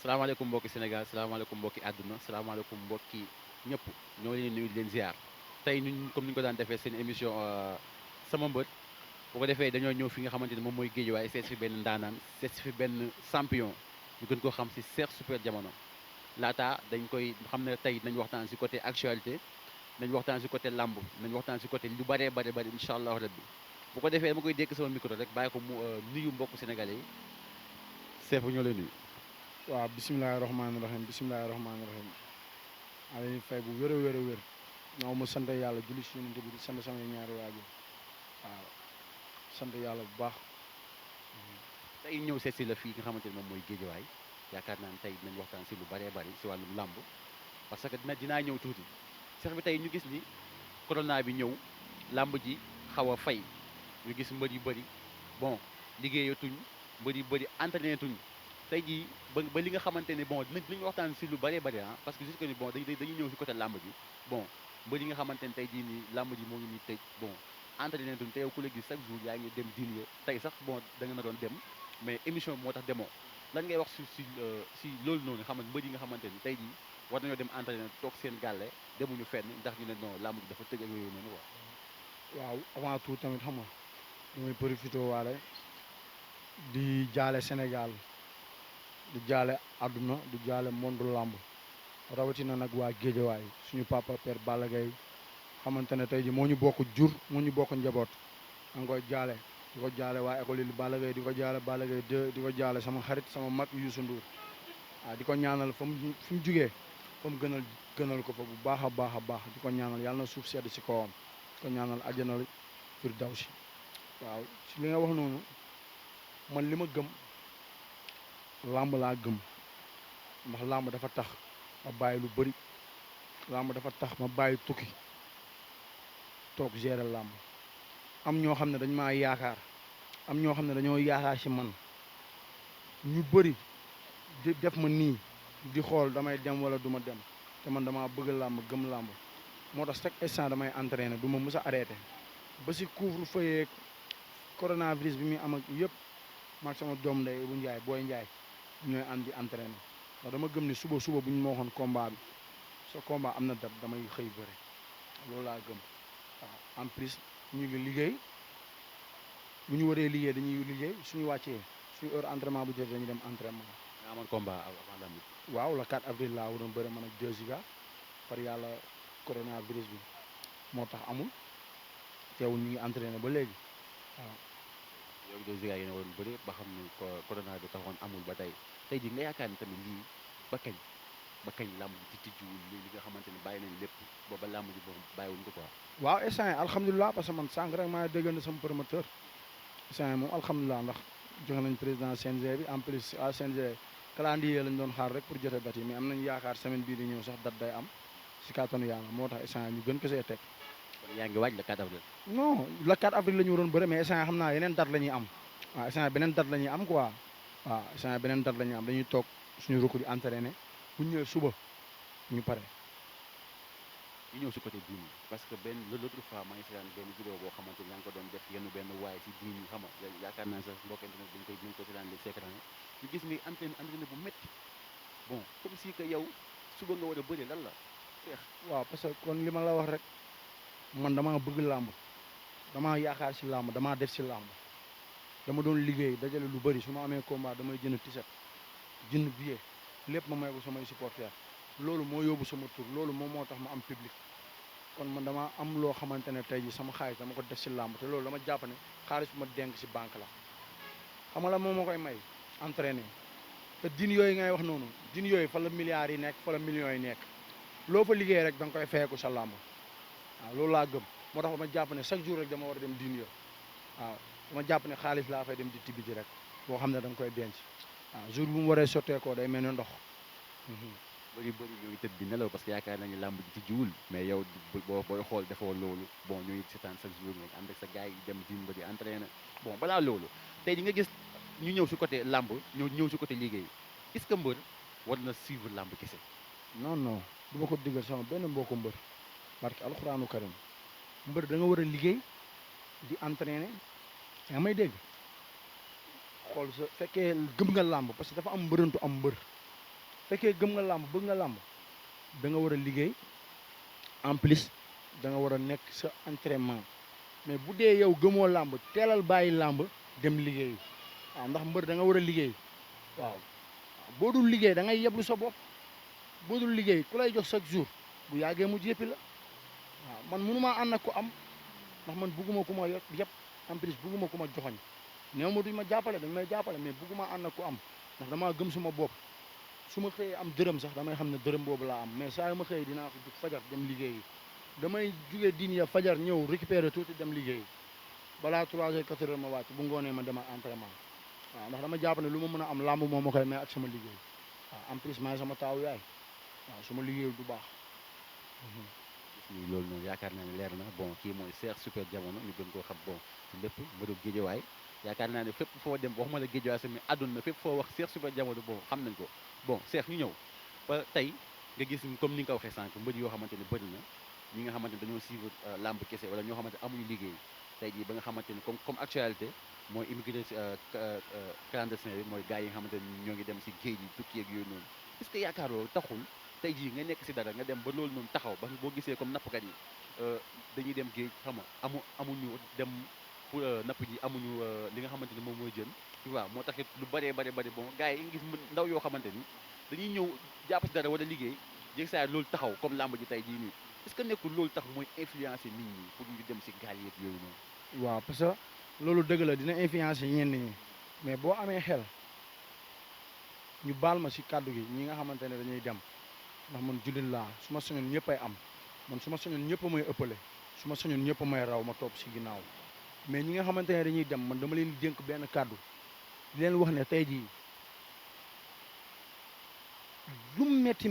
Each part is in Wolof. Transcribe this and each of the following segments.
salaamaaleykum mbokki Sénégal salaamaaleykum mbokki àdduna salaamaaleykum mbokki ñëpp ñoo leen nuyu di leen ziar tey ñun comme ni ñu ko daan defee seen émission sama mbër bu ko defee dañoo ñëw fi nga xamante ni moom mooy Géejawaay seet si fi benn ndaanaan seet si fi benn champion ñu gën koo xam si Cheikh Super Diamono laata dañ koy xam ne tey nañ waxtaan si côté actualité nañ waxtaan si côté lamb nañ waxtaan si côté lu bëree bëri incha allahu rabbi bu ko defee dama koy dékk sama micro rek bàyyi ko mu nuyu mbokku sénégalais yi Cheikh ñoo lay nuyu. waaw bisimilahi rahmaani rahim bisimilahi rahmaani rahim maa leen di fay bu wér a wér a wér ñoo ma sant yàlla julli si yonent bi di sant samay ñaari waajur waaw sant yàlla bu baax. tey ñëw seet si la fii nga xamante ne moom mooy Géejawaay yaakaar naa ne tey dinañ waxtaan si lu bëree bëri si wàllum làmb parce que dinaa ñëw tuuti Cheikh bi tey ñu gis ni corona bi ñëw làmb ji xaw a fay ñu gis mbër yu bëri bon liggéeyatuñ mbër yu bëri entraîné tuñ tey jii ba li nga xamante ni bon dinañ waxtaan si lu bëree bëri ah parce que jusque ni bon dañuy ñëw si côté làmb ji bon mbër yi nga xamante ni tey jii nii làmb ji moo ngi nii tëj bon entraîné tuñ te yow ku la gis chaque jour yaa ngi dem dîner tey sax bon da nga na doon dem mais émission bi moo tax demoo lan ngay wax si loolu noonu xam nga mbër yi nga xamante ni tey jii war nañoo dem entraîné toog seen gàlle demuñu fenn ndax ñu ne non làmb ji dafa tëj ak yooyu noonu quoi. waaw avant tout tamit xam nga damay profité waale di jaale Sénégal di jaale àdduna di jaale monde làmb rawatina nag waa Géejawaay suñu papa père Balla Gaye xamante ne tey ji moo ñu bokk jur moo ñu bokk njaboot da nga koy jaale di ko jaale waa école yi Balla Gaye di ko jaale Balla Gaye 2 di ko jaale sama xarit sama mag Youssou Ndour waaw di ko ñaanal fa mu jugee fa mu gënal ko fa bu baax a baax a baax di ko ñaanal yàlla na suuf sedd si kawam di ko ñaanal àjjana firdawsi waaw si li nga wax noonu man li ma gëm làmb laa gëm ndax làmb dafa tax ma bàyyi lu bëri làmb dafa tax ma bàyyi tukki toog gérer làmb am ñoo xam ne dañ maa yaakaar am ñoo xam ne dañoo yaakaar ci man ñu bëri di def ma nii di xool damay dem wala du ma dem te man dama bëgg làmb gëm làmb moo tax chaque instant damay entraîner du ma mës a arrêté ba si couvre-feu yeeg coronavirus bi muy am ak yëpp maag sama doom ndey bu Njaay booy Njaay ñooy ànd di entraîner ndax dama gëm ni suba bu ñu ma waxoon combat bi sa combat am na date damay xëy bëre loolu laa gëm waaw en plus ñu ngi liggéey bu ñu waree liggéey dañuy liggéey suñu wàccee suñu heure entraînement bu jotee dañuy dem entraînement. nga amoon combat avant làmb ji. waaw le 4 avril laa waroon bëre man ak 2 Giga par yàlla coronavirus bi moo tax amul teewul ñu ngi entraîné ba léegi waaw. yow 2 Giga yéen a waroon bëri ba xam ni corona bi taxoon amul ba tey tey jii nga yaakaar ni tamit lii ba kañ làmb ji tijjiwul li nga xamante ni bàyyi nañ lépp ba làmb ji boobu bàyyiwuñ ko quoi. waaw instant yii alhamdulilah parce que man sànq rek maa déggante sama promoteur instant yii moom alhamdulilah ndax joxe nañ président CNG bi en plus à CNG calendrier lañ doon xaar rek pour jote date yi mais am nañ yaakaar semaine bii di ñëw sax date day am si kàttanu yàlla moo tax instant yii ñu gën ko see teg. kon yaa ngi waaj le 4 avril. non le 4 avril la ñu waroon bëre mais instant yii xam naa yeneen date la ñuy am waaw instant yii beneen date la ñuy am quoi waaw instant yii beneen date la ñuy am dañuy toog suñu rukk di entraîné bu ñu ñëwee suba ñu pare. ñu ñëw si côté diini parce que l'autre fois maa ngi seetaan benn vidéo boo xamante ni yaa ngi ko doon def yenn benn waaye si diini xam nga yaakaar naa sax mbokk internet dañ ko seetaan les écrans ñu gis ni entraîné bu métti bon comme si que yow suba nga war a bëri lan la Cheikh. waaw parce que kon li ma la wax rek man damaa bëgg làmb damaa yaakaar si làmb damaa def si làmb dama doon liggéey dajale lu bëri su ma amee combat damay jënd tiset jënd billet lépp ma may ko samay supporters loolu moo yóbbu sama tur loolu moom moo tax ma am public kon man dama am loo xamante ne tey jii sama xaalis dama ko def si làmb te loolu dama jàpp ne xaalis bu ma denc si banque la xam nga la moom moo koy may entraîner te din yooyu ngay wax noonu din yooyu fa la milliards yi nekk fa la millions yi nekk loo fa liggéey rek da nga koy feyeku sa làmb waaw loolu laa gëm moo tax dama jàpp ne chaque jour rek dama war a dem din yo waaw dama jàpp ne xaalis laa fay dem di tibbi ji rek boo xam ne da nga koy denc waaw jour bu mu waree sotteekoo day mel ne ndox. bëri ñoo ngi tëdd di nelaw parce que yaakaar nañu làmb ji ci jiwul mais yow booy xool defoo loolu bon ñoo ngi seetaan chaque jour nga ànd ak sa gars yi dem diin ba di entraîné bon balaa loolu tey di nga gis ñu ñëw si côté làmb ñëw si côté liggéey est-ce que mbër war na suivre làmb kese. non du ma ko diggal sama benn mbokku mbër barke alxuraanu karim mbër da nga war a liggéey di entraîné yaa may dégg xool sa fekkee gëm nga làmb parce que dafa am mbërëntu am mbër fekkee gëm nga làmb bëgg nga làmb da nga war a liggéey en plus da nga war a nekk sa entraînement mais bu dee yow gëmoo làmb teelal bàyyi làmb dem liggéey waaw ndax mbër da nga war a liggéey waaw boo dul liggéey da ngay yeblu sa bopp boo dul liggéey ku lay jox chaque jour bu yàggee mu jéppi la waaw man mënumaa ànd ak ko am ndax man bugguma ku ma yëpp en plus bugguma ku ma joxoñ néew ma duñ ma jàppale dañ may jàppale mais bugguma ànd ak ku am ndax damaa gëm suma bopp su ma xëyee am dërëm sax damay xam ne dërëm boobu laa am mais saa yu ma xëyee dinaa ko jug fajar dem liggéeyi damay jugee diin ya fajar ñëw récupérer tuuti dem liggéeyi balaa 3 heures 4 heures ma wàcc bu ngoonee ma dema entraînement waaw ndax dama jàpp ne lu ma mën a am làmb moo ma koy may ak sama liggéey waaw en plus maay sama taaw yaay waaw su ma liggéeyul du baax. ni loolu noonu yaakaar naa ne leer na bon kii mooy Cheikh Super Diamono ñu gën koo xam bon ci lépp mbëru géejawaay yaakaar naa ne fépp foo dem waxuma la géejawaay sax mais àdduna fépp foo wax Cheikh Super Diamono bon xam nañ ko bon Cheikh ñu ñëw ba tey nga gis comme ni nga ko waxee sànq mbër yoo xamante ne bëri na ñi nga xamante ne dañoo suivre làmb kese wala ñoo xamante ne amuñu liggéey tey jii ba nga xamante ne comme actualité mooy immigré clandestin bi mooy gars yi nga xamante ne ñoo ngi dem si géej yi tukki yeeg yooyu noonu est-ce que yaakaaroo taxul tey jii nga nekk si dara nga dem ba loolu noonu taxaw ba boo gisee comme nappkat yi dañuy dem géej xam nga amuñu dem pour napp ji amuñu li nga xamante ni moom mooy jën tu vois moo taxit lu bëree bëri bon gars yi nga gis ndaw yoo xamante ni dañuy ñëw jàpp si dara wala liggéey jéeg saa loolu taxaw comme làmb ji tey jii nii est-ce que nekkul loolu tax mooy influencer nit ñi pour ñu dem si gaal yeeg yooyu noonu. waaw parce que loolu dëgg la dina influencer ñenn ñi mais boo amee xel ñu baal ma si kàddu gi ñi nga xamante ne dañuy dem ndax man jullit laa su ma soñoon ñëpp ay am man su ma soñoon ñëpp may ëppale su ma soñoon ñëpp may raw ma topp si ginnaaw mais ñi nga xamante ne dañuy dem man dama leen di dénk benn kàddu di leen wax ne tey jii lu metti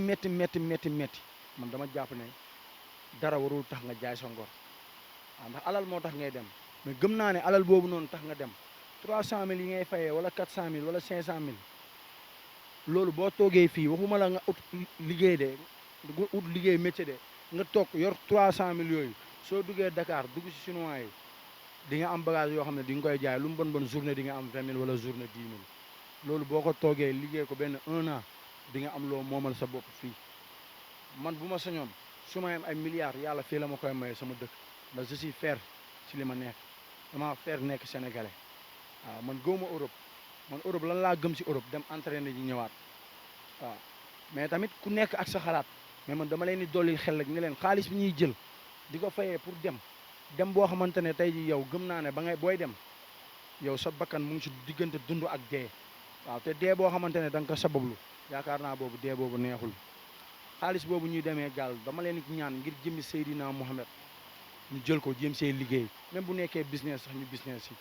man dama jàpp ne dara warul tax nga jaay sa ngor waaw ndax alal moo tax ngay dem mais gëm naa ne alal boobu noonu tax nga dem 300000 yi ngay fayee wala 400000 wala 500000 loolu boo toogee fii waxuma la nga ut liggéey de ut liggéey métier de nga toog yor 300000 yooyu soo duggee Dakar dugg si chinois yi di nga am bagage yoo xam ne di nga koy jaay lu mu bon journée di nga am 20000 wala journée 10000 loolu boo ko toogee liggéey ko benn 1 an di nga am loo moomal sa bopp fii man bu ma sañoon su ma am ay milliards yàlla fii la ma koy maye sama dëkk ndax je suis fier ci li ma nekk dama fier nekk sénégalais waaw man gëwuma Europe man Europe lan laa gëm si Europe dem entraîner ji ñëwaat waaw mais tamit ku nekk ak sa xalaat mais man dama leen di dolli xel rek ne leen xaalis bi ñuy jël di ko fayee pour dem boo xamante ne tey ji yow gëm naa ne ba ngay booy dem yow sa bakkan mu ngi si diggante dund ak dee waaw te dee boo xamante ne da nga ko sabablu yaakaar naa boobu dee boobu neexul xaalis boobu ñuy demee gaal dama leen ñaan ngir jëmmi Seydina Mohamed ñu jël ko jéem see liggéey même bu nekkee business sax ñu business si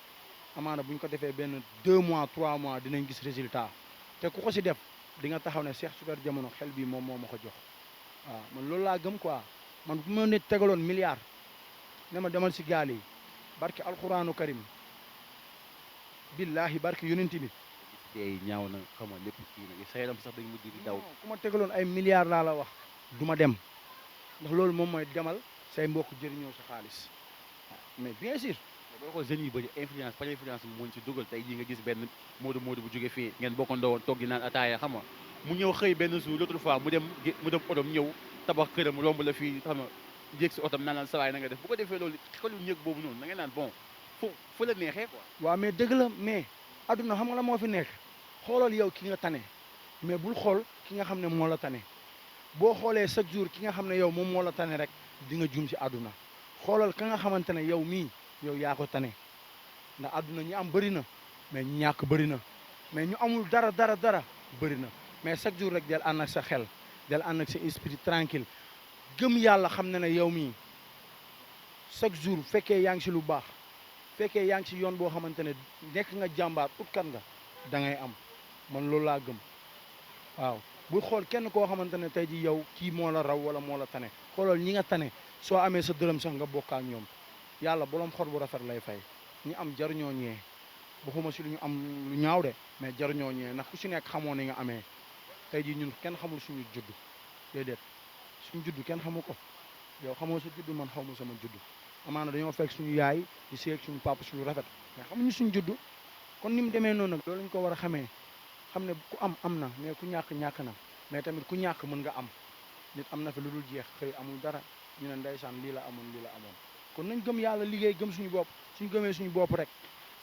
amaana bu ñu ko defee benn 2 mois 3 mois dinañ gis résultat te ku ko si def di nga taxaw ne Cheikh Super Diamono xel bi moom moo ma ko jox waaw man loolu laa gëm quoi man bu ma nit tegaloon milliard ne ma demal si gaal yi barke alxuraanu karim billahi barke yonent bi tey ñaaw na xam nga lépp kii na sa yaram sax dañu mujj di daw. ku ma tegaloon ay milliards laa la wax du ma dem ndax loolu moom mooy demal say mbokk jëriñoo sa xaalis mais bien sûr. boo ko jeunes yu bëri influence par influence moo ñu si dugal tey jii nga gis benn Modou bu jóge fii ngeen bokkandoo woon toog di naan ataaya xam nga mu ñëw xëy benn jour l'autre fois mu dem otom ñëw tabax këram romb la fii xam nga jéeg si otom naan sawaay na nga def bu ko defee loolu xelu ñëg boobu noonu na nga naan bon fu la neexee quoi. waaw mais dëgg la mais adduna xam nga la moo fi nekk xoolal yow ki nga tane mais bul xool ki nga xam ne moo la tane boo xoolee chaque jour ki nga xam ne yow moom moo la tane rek di nga jum si adduna xoolal ka nga xamante ne yow mii yow yaa ko tane ndax adduna ñi am bëri na mais ñu ñàkk bëri na mais ñu amul dara bëri na mais chaque jour rek del ànd ak sa xel del ànd ak sa esprit tranquille gëm yàlla xam ne ne yow mii chaque jour fekkee yaa ngi si lu baax fekkee yaa ngi si yoon boo xamante ne nekk nga jàmbaar utkat nga da ngay am man loolu laa gëm waaw bul xool kenn koo xamante ne tey ji yow kii moo la raw wala moo la tane xoolal ñi nga tane soo amee sa dërëm sax nga bokk ak ñoom yàlla boroom xol bu rafet lay fay ñi am jaruñoo ñee waxuma si lu ñu am lu ñaaw de mais jaruñoo ñee ndax ku si nekk xamoo ni nga amee tey jii ñun kenn xamul suñu juddu déedéet suñu juddu kenn xamu ko yow xamoo sa juddu man xaw ma sama juddu amaana dañoo fekk suñu yaay di seeg suñu papa suñu rafet mais xamuñu suñu juddu kon ni mu demee noonu nag loolu lañ ko war a xamee xam ne ku am na mais ku ñàkk na mais tamit ku ñàkk mën nga am nit am na fi lu dul jeex xëy amul dara ñu ne ndeysaan lii la amoon kon nañ gëm yàlla liggéey gëm suñu bopp suñu gëmee suñu bopp rek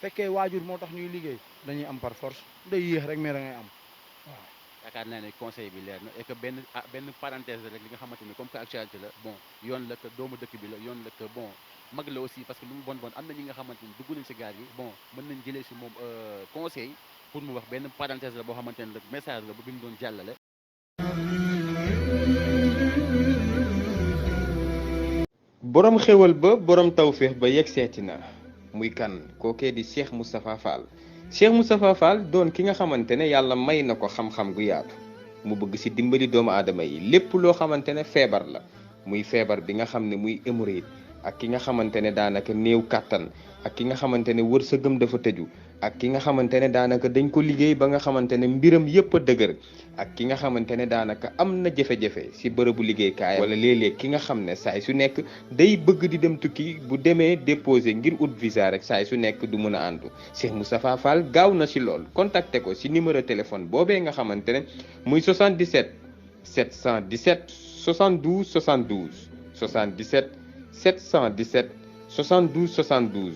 fekkee waajur moo tax ñuy liggéey dañuy am par force day yéex rek mais da ngay am waaw. yaakaar naa ne conseil bi leer na et que benn parenthèse rek li nga xamante ni comme que actualité la bon yoon la que doomu dëkk bi la yoon la que bon mag la aussi parce que lu mu bon am na ñi nga xamante ni dugg nañ si gaal yi bon mën nañ jëlee si moom conseil pour mu wax benn parenthèse la boo xamante ne rek message la bi mu doon jàllale. borom xewal ba borom tawféex ba yegg seeti na muy kan kookee di Cheikh Moustapha Fall Cheikh Moustapha Fall doon ki nga xamante ne yàlla may na ko xam-xam gu yaatu mu bëgg ci dimbali doomu aadama yi lépp loo xamante ne feebar la muy feebar bi nga xam ne muy hémorroïde ak ki nga xamante ne daanaka néew kàttan ak ki nga xamante ne wërsëgam dafa tëju ak ki nga xamante ne daanaka dañ ko liggéey ba nga xamante ne mbiram yépp a dëgër ak ki nga xamante ne daanaka am na jafe-jafe ci bërëbu liggéeykaay wala léeg-léeg ki nga xam ne saay su nekk day bëgg di dem tukki bu demee déposé ngir ut visa rek saay su nekk du mën a àndu Cheikh Moustapha Fall gaaw na ci lool contacté ko ci numéro téléphone boobee nga xamante ne muy 77 717 72 72 77 717 72 72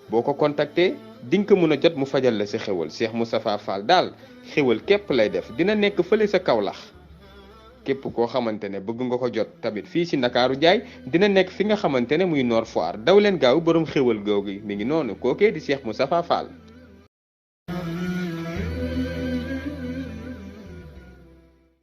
boo ko contacté di nga ko mën a jot mu fajal la ci xewal Cheikh Moustapha Fall daal xewal képp lay def dina nekk fële sa Kaolack képp koo xamante ne bëgg nga ko jot tamit fii ci Ndakaaru jaay dina nekk fi nga xamante ne muy Nord Foire daw leen gaaw borom xewal googu mi ngi noonu kookee di Cheikh Moustapha Fall.